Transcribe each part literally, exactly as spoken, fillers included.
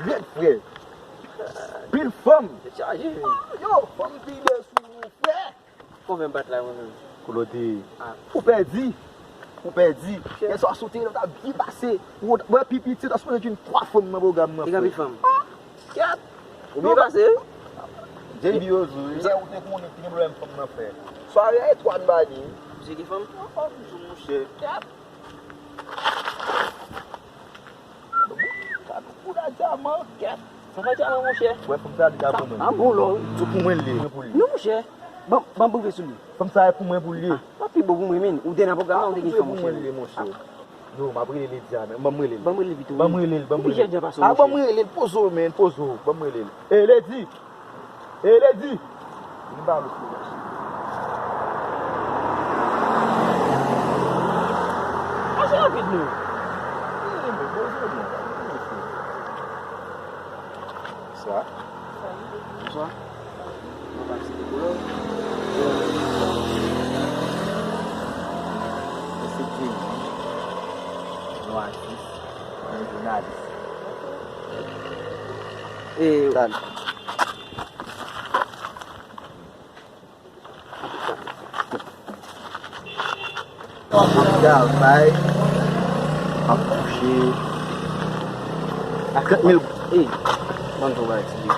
rèd, frè. Pil fanm. Tèt chaje. Yo, fanm pile sou nou, frè. Konbyen m bat la, mwen menm? Claude, ah, ou pèdi. Ou pèdi. Yè swa sou teren, ou ta byen pase. Ou wè, pi piti, ou ta sipoze jwenn twa fanm nan pwogram nan, frè. Li gen pil fanm. Kèt. Ou byen pase, wi. J B Ozo, wi. Sa ou te konnen ki gen pwoblèm fanm nan, frè. Sware a etwat ba li. Misye gen fanm? Yon fanm sou, monchè. Kèt. Gad yon kou la dyaman, kèt. Sa fè dyaman, monchè. Wè, fanm sa a, li ka pou mwen. A bon, lò. Se pou mwen li ye. Mwen pou li. Non, monchè. Ban, ban m pwouve sou li. Fanm sa a, e pou mwen pou li ye. Ah, pa pi bon pou mwen, menn. Ou te nan pwogram la, ou te gen fanm, monchè. Pou mwen li ye, monchè. Non, m ap rele Lady a, men. Ban m rele l. Ban m rele l pito. Ban m rele l, ban m rele l. Ou pi jèn jan pase w, monchè. Ah, ban m rele l, poze w, menn, poze w. Ban m rele l. Ey, Lady! Vin ba nou sou mache. Mache rapid, non. Vin, men, poze w, non. Bonswa. Bonswa. Mwen pa ti koulè. Mwen se Jimmy. Yon atis. Yon jounalis. E, m ap travay, m ap kouche. A trant mil. Ey, ban m di w bagay, Tidi.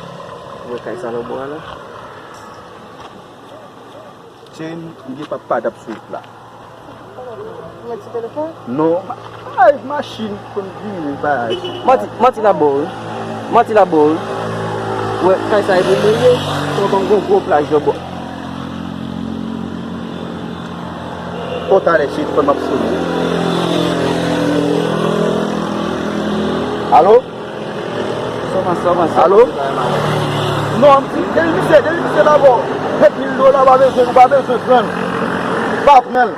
Ou wè kay sa nan bò a la? Cheri, m gen papa dap sou wout la. Ou met sou telefòn? Non, ma-, ay, machin konn vire, bagay. Manti, manti l ap ba w, wi. Manti l ap ba w, wi. Ou wè, kay sa e pou mwen ye, se yon gwo, gwo plaj lòt bò. O, talè, cheri, telefòn m ap sone. Alo? Alo? Non, m di, depi misye, depi misye dabò, sèt mil dola, pa bezwen, ou pa bezwen pran l. Pa pran l.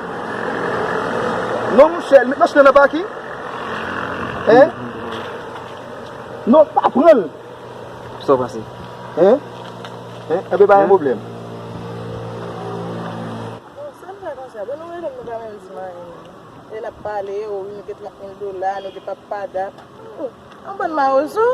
Non, monchè, met machin nan nan pakin. Hein? Non, pa pran l. Sa w panse? Hein? Hein? Enben, pa gen pwoblèm. Bon, sa m fè konsa? Bon, nou rele m, nou pa menm di m anyen. Lè l ap pale, o, wi, nou te trant mil dola, nou te pap padap. O, yon bann mawozo.